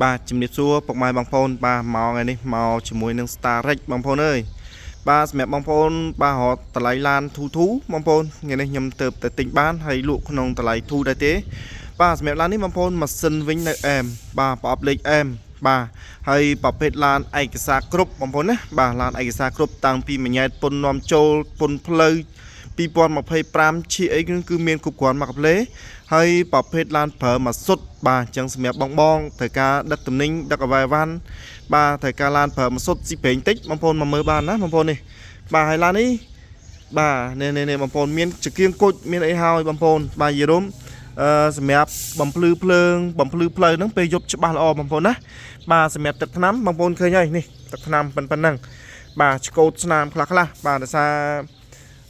បាទជំរាបសួរពុកម៉ែបងប្អូនបាទមកថ្ងៃនេះមកជាមួយនឹង Starex បងប្អូនអើយបាទសម្រាប់បងប្អូនបាទរកតម្លៃឡានធូធូបងប្អូនថ្ងៃនេះខ្ញុំទៅតែទិញបានហើយលក់ក្នុងតម្លៃធូដែរទេបាទសម្រាប់ឡាននេះបងប្អូនម៉ាស៊ីនវិញនៅអែមបាទប្រអប់លេខអែមបាទហើយប្រភេទឡានឯកសារគ្រប់បងប្អូនណាបាទឡានឯកសារគ្រប់តាំងពីមញ៉ែតពុននាំចូលពុនផ្លូវ2025ឈីអីគឺមានគ្រប់គ្រាន់មកកាផ្លេហើយប្រភេទឡានប្រើមួយសុទ្ធបាទអញ្ចឹងសម្រាប់បងបងត្រូវការដឹកទំនិញដឹកអវ៉ៃវ៉ាន់បាទត្រូវការឡានប្រើមួយសុទ្ធស៊ីប្រេងតិចបងប្អូនមកមើលបានណាបងប្អូននេះបាទហើយឡាននេះបាទនេះនេះនេះបងប្អូនមានចង្គៀងគុជមានអីហើយបងប្អូនបាទយីរុំអឺសម្រាប់បំភ្លឺភ្លើងបំភ្លឺផ្លូវហ្នឹងពេលយប់ច្បាស់ល្អបងប្អូនណាបាទសម្រាប់ទឹកថ្នាំបងប្អូនឃើញហើយនេះទឹកថ្នាំប៉ុណ្ណឹងបាទឆ្កូតស្នាមខ្លះខ្លះបាទដោយសារ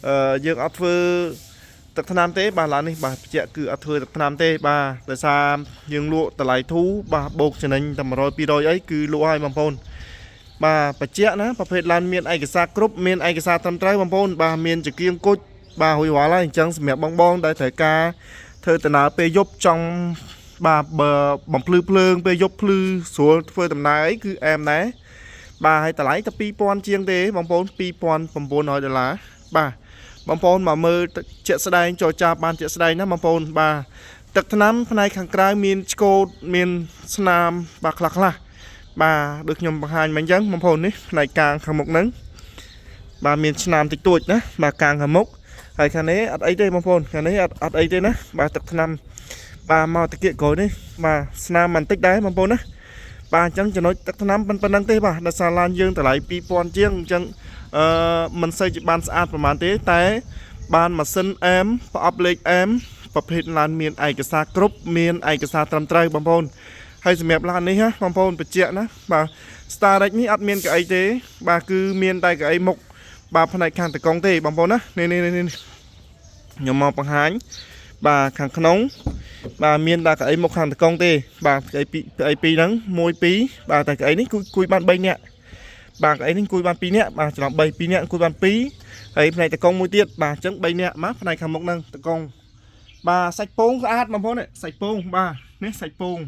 អឺយើងអត់ធ្វើទឹកថ្នាំទេបាទឡាននេះបាទបញ្ជាក់គឺអត់ធ្វើទឹកថ្នាំទេបាទដោយសារយើងលក់តម្លៃធូរបាទបូកចំណេញតែ100 200អីគឺលក់ឲ្យបងប្អូនបាទបញ្ជាក់ណាប្រភេទឡានមានឯកសារគ្រប់មានឯកសារត្រឹមត្រូវបងប្អូនបាទមានចង្គៀងគុជបាទរួចរាល់ហើយអញ្ចឹងសម្រាប់បងបងដែលត្រូវការធ្វើដំណើរពេលយប់ចង់បាទបើបំភ្លឺភ្លើងពេលយប់ភ្លឺស្រួលធ្វើដំណើរអីគឺអែមដែរបាទហើយតម្លៃតែ2000ជាងទេបងប្អូន2900ដុល្លារបាទ បងប្អូនមកមើលជាក់ស្ដែងចរចាបានជាក់ស្ដែងណាបងប្អូនបាទទឹកថ្នាំផ្នែកខាងក្រៅមានឆ្កូតមានស្នាមបាទខ្លះខ្លះបាទដូចខ្ញុំបង្ហាញមកអញ្ចឹងបងប្អូននេះផ្នែកកាងខាងមុខហ្នឹងបាទមានស្នាមតិចតួចណាបាទកាងខាងមុខហើយខាងនេះអត់អីទេបងប្អូនខាងនេះអត់អត់អីទេណាបាទទឹកថ្នាំបាទមកតាគៀកក្រោយនេះបាទស្នាមបន្តិចដែរបងប្អូនណាបាទអញ្ចឹងចំណុចទឹកថ្នាំប៉ុណ្្នឹងទេបាទដោយសារឡានយើងតម្លៃ2000ជាងអញ្ចឹងអឺមិនសូវជាបានស្អាតប្រហែលទេតែ បានម៉ាស៊ីនអែមប្រអប់លេខអែមប្រភេទឡានមានឯកសារគ្រប់មានឯកសារត្រឹមត្រូវបងប្អូនហើយសម្រាប់ឡាននេះណាបងប្អូនបញ្ជាក់ណាបាទ Starex នេះអត់មានកៅអីទេបាទគឺមានតែកៅអីមុខបាទផ្នែកខាងតកងទេបងប្អូនណានេះនេះនេះខ្ញុំមកបង្ហាញបាទខាងក្នុងបាទមានតែកៅអីមុខខាងតកងទេបាទកៅអីពីរកៅអីពីរហ្នឹង1 2បាទតែកៅអីនេះគួយគួយបាន3នាក់បាទកៅអីនេះគួយបាន2នាក់បាទច្រឡំ3 2នាក់គួយបាន2ហើយផ្នែកតកងមួយទៀតបាទអញ្ចឹង3នាក់មកផ្នែកខាងមុខហ្នឹងតកងបាទសាច់ពងស្អាតបងប្អូននេះសាច់ពងបាទនេះសាច់ពង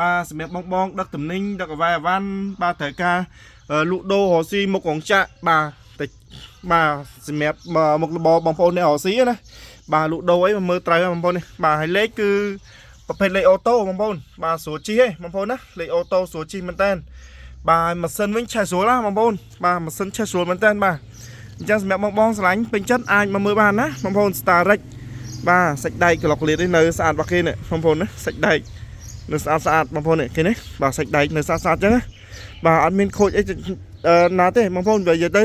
បាទសម្រាប់បងបងដឹកតំណិញដឹកអវ៉ៃអវ៉ាន់បាទត្រូវការលក់ដូររកស៊ីមុខកងចាក់បាទតិចបាទសម្រាប់មុខរបរបងប្អូនអ្នករកស៊ីណាបាទលក់ដូរអីមកមើលត្រូវបងប្អូននេះបាទហើយលេខគឺប្រភេទលេខអូតូបងប្អូនបាទស្រួលជិះឯងបងប្អូនណាលេខអូតូស្រួលជិះមែនតើបាទម៉ាស៊ីនវិញឆេះស្រួលណាបងប្អូនបាទម៉ាស៊ីនឆេះស្រួលមែនតើបាទអញ្ចឹងសម្រាប់បងបងស្រឡាញ់ពេញចិត្តអាចមកមើលបានណាបងប្អូន Starex បាទសាច់ដែកក្លុកលៀតនេះនៅស្អាតរបស់គេនេះបងប្អូនណាសាច់ដែកនៅស្អាតស្អាតបងប្អូននេះគេនេះបាទសាច់ដែកនៅស្អាតស្អាតអញ្ចឹងណាបាទអត់មានខូចអីណាទេបងប្អូនបើនិយាយទៅ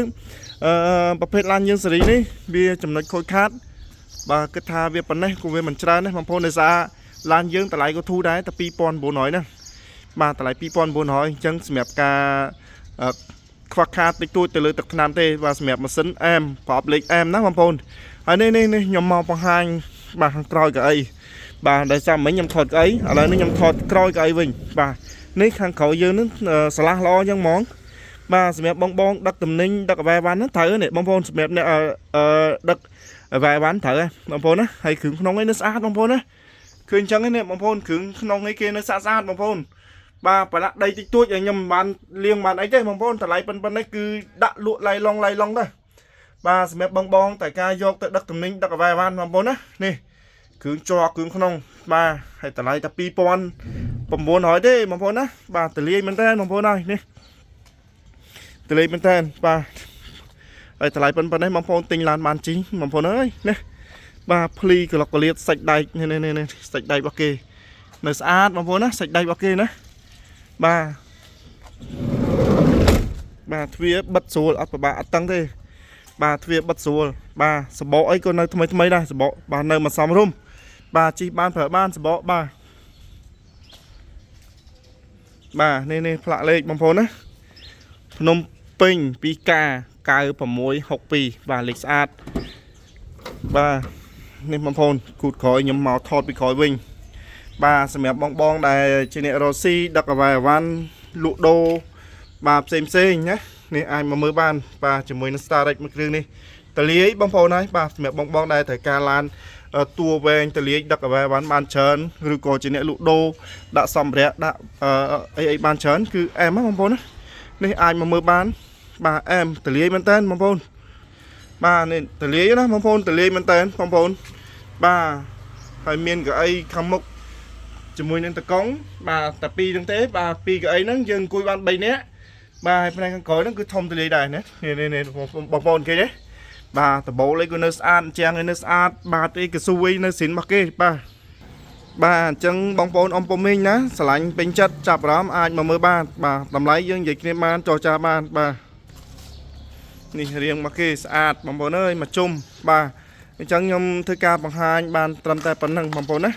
អឺប្រភេទឡានយើងសេរីនេះវាចំណុចខូចខាតបាទគិតថាវាប៉ុណ្ណេះក៏វាមិនច្រើនដែរបងប្អូនដោយសារឡានយើងតម្លៃក៏ធូរដែរតែ2900ណាបាទតម្លៃ2900អញ្ចឹងសម្រាប់ការខ្វះខាតតិចតួចទៅលើទឹកថ្នាំទេបាទសម្រាប់ម៉ាស៊ីនអែមប្រអប់លេខអែមណាបងប្អូនហើយនេះនេះនេះខ្ញុំមកបង្ហាញបាទខាងក្រោយកៅអីបាទដោយសារមិញខ្ញុំថតកៅអីឥឡូវនេះខ្ញុំថតក្រោយកៅអីវិញបាទនេះខាងក្រោយយើងនឹងឆ្លាស់ល្អអញ្ចឹងហ្មងបាទសម្រាប់បងបងដឹកតំណិញដឹកអវ៉ែវ៉ាន់ហ្នឹងត្រូវនេះបងប្អូនសម្រាប់អ្នកអឺដឹកអវ៉ែវ៉ាន់ត្រូវហ៎បងប្អូនណាហើយគ្រឿងក្នុងអីនៅស្អាតបងប្អូនណាឃើញអញ្ចឹងនេះបងប្អូនគ្រឿងក្នុងអីគេនៅស្អាតស្អាតបងប្អូនបាទប្រឡាក់ដីតិចតួចឲ្យខ្ញុំមិនបានលាងបានអីទេបងប្អូនតម្លៃប៉ុណ្ណេះគឺដាក់លក់ឡៃឡងឡៃឡងដែរបាទសម្រាប់បងបងតែការយកទៅដឹកតំណិញដឹកអវ៉ែវ៉ាន់បងប្អូនណានេះគ្រឿងជ័រគ្រឿងក្នុងបាទហើយតម្លៃតែ2900ទេបងប្អូនណាបាទតលាយមែនតើបងប្អូនហើយនេះតលាយមែនតើបាទហើយតម្លៃប៉ុណ្ណេះបងប្អូនទិញឡានបានជីបងប្អូនអើយនេះបាទភ្លីក្លុកកលៀតសាច់ដែកនេះនេះនេះសាច់ដែករបស់គេនៅស្អាតបងប្អូនណាសាច់ដែករបស់គេណាបាទបាទទ្វារបិទស្រួលអត់ពិបាកអត់តឹងទេបាទទ្វារបិទស្រួលបាទសបកអីក៏នៅថ្មីថ្មីដែរសបកបាទនៅមួយសំរុំបាទជីបានប្រើបានសបកបាទបាទនេះនេះផ្លាកលេខបងប្អូនណាភ្នំពេញ 2K 9662បាទលេខស្អាតបាទនេះបងប្អូនគូតក្រោយខ្ញុំមកថតពីក្រោយវិញបាទសម្រាប់បងបងដែលជាអ្នករកស៊ីដឹកអវ៉ៃអវ៉ាន់លក់ដូរបាទផ្សេងផ្សេងណានេះអាចមកមើលបានបាទជាមួយនឹង Starex មួយគ្រឿងនេះតលាយបងប្អូនហើយបាទសម្រាប់បងបងដែលត្រូវការឡាន តួវែងតលាយដឹកអ្វីបានបានច្រើនឬក៏ជាអ្នកលក់ដូរដាក់សម្ភារៈដាក់អីអីបានច្រើនគឺអែមណាបងប្អូនណានេះអាចមកមើលបានបាទអែមតលាយមែនតើបងប្អូនបាទនេះតលាយណាបងប្អូនតលាយមែនតើបងប្អូនបាទហើយមានកៅអីខាងមុខជាមួយនឹងតកង់បាទតែពីរហ្នឹងទេបាទពីរកៅអីហ្នឹងយើងអង្គុយបាន3នាក់បាទហើយផ្នែកខាងក្រោយហ្នឹងគឺធំតលាយដែរណានេះនេះនេះបងប្អូនគេទេបាទដបូលអីក៏នៅស្អាតជាងឯនៅស្អាតបាទអីកស៊ូអីនៅស៊ីនរបស់គេបាទបាទអញ្ចឹងបងប្អូនអ៊ំពូមីងណាស្រឡាញ់ពេញចិត្តចាប់អារម្មណ៍អាចមកមើលបានបាទតម្លៃយើងនិយាយគ្នាបានចរចាបានបាទនេះរៀងមកគេស្អាតបងប្អូនអើយមកជុំបាទអញ្ចឹងខ្ញុំធ្វើការបង្ហាញបានត្រឹមតែប៉ុណ្្នឹងបងប្អូនណា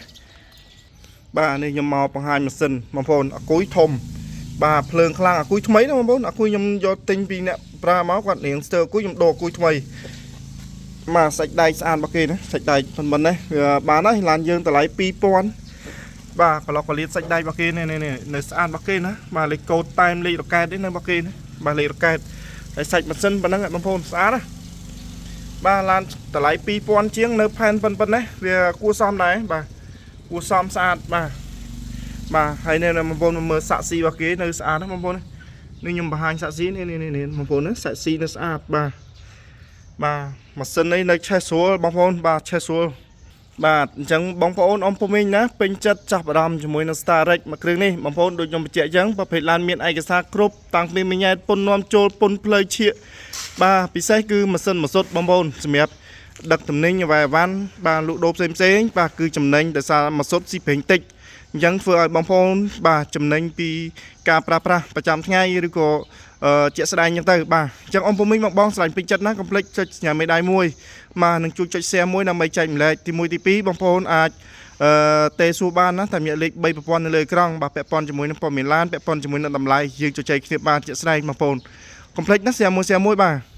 បាទនេះខ្ញុំមកបង្ហាញម៉ាស៊ីនបងប្អូនអាគុយធំបាទភ្លើងខ្លាំងអាគុយថ្មីណាបងប្អូនអាគុយខ្ញុំយកទិញពីអ្នកប្រាមកគាត់រៀងស្ទើអាគុយខ្ញុំដូរអាគុយថ្មីបាទសាច់ដែកស្អាតរបស់គេណាសាច់ដែកប៉ុណ្ណេះវាបានហើយឡានយើងតម្លៃ2000បាទក្លុកកលៀតសាច់ដែករបស់គេនេះនេះនៅស្អាតរបស់គេណាបាទលេខកូដតែមលេខរ៉ុកែតនេះនៅរបស់គេណាបាទលេខរ៉ុកែតហើយសាច់ម៉ាស៊ីនប៉ុណ្ណឹងបងប្អូនស្អាតណាបាទឡានតម្លៃ2000ជាងនៅផែនប៉ុណ្ណេះវាគួរសមដែរបាទគួរសមស្អាតបាទបាទហើយនេះបងប្អូនមើលសាក់ស៊ីរបស់គេនៅស្អាតណាបងប្អូននេះខ្ញុំបង្ហាញសាក់ស៊ីនេះនេះនេះបងប្អូនណាសាក់ស៊ីនៅស្អាតបាទបាទម៉ាស៊ីននេះនៅឆេះស្រួលបងប្អូនបាទឆេះស្រួលបាទអញ្ចឹងបងប្អូនអ៊ំពូមីងណាពេញចិត្តចាប់អារម្មណ៍ជាមួយនឹង Starex មួយគ្រឿងនេះបងប្អូនដូចខ្ញុំបញ្ជាក់អញ្ចឹងប្រភេទឡានមានឯកសារគ្រប់តាំងពីមីញ៉ែតពុននាំចូលពុនផ្លូវឈៀកបាទពិសេសគឺម៉ាស៊ីនម៉ាសុតបងប្អូនសម្រាប់ដឹកទំនិញអវ៉ៃអវ៉ាន់បាទលក់ដូរផ្សេងផ្សេងបាទគឺចំណេញដោយសារម៉ាសុតស៊ីប្រេងតិចអញ្ចឹងធ្វើឲ្យបងប្អូនបាទចំណេញពីការប្រើប្រាស់ប្រចាំថ្ងៃឬក៏ជាក់ស្ដែងអញ្ចឹងទៅបាទអញ្ចឹងអ៊ំពូមីងបងបងស្រឡាញ់ពេញចិត្តណាកុំភ្លេចចុចសញ្ញាមេដៃមួយបាទនឹងជួយចុច share មួយដើម្បីចែកម្លែកទី1ទី2បងប្អូនអាចអឺទេសួរបានណាតាមរយៈលេខ3ប្រព័ន្ធនៅលើអេក្រង់បាទពាក់ព័ន្ធជាមួយនឹងព័ត៌មានឡានពាក់ព័ន្ធជាមួយនឹងតម្លៃយើងជជែកគ្នាបានជាក់ស្ដែងបងប្អូនកុំភ្លេចណា share មួយ share មួយបាទ។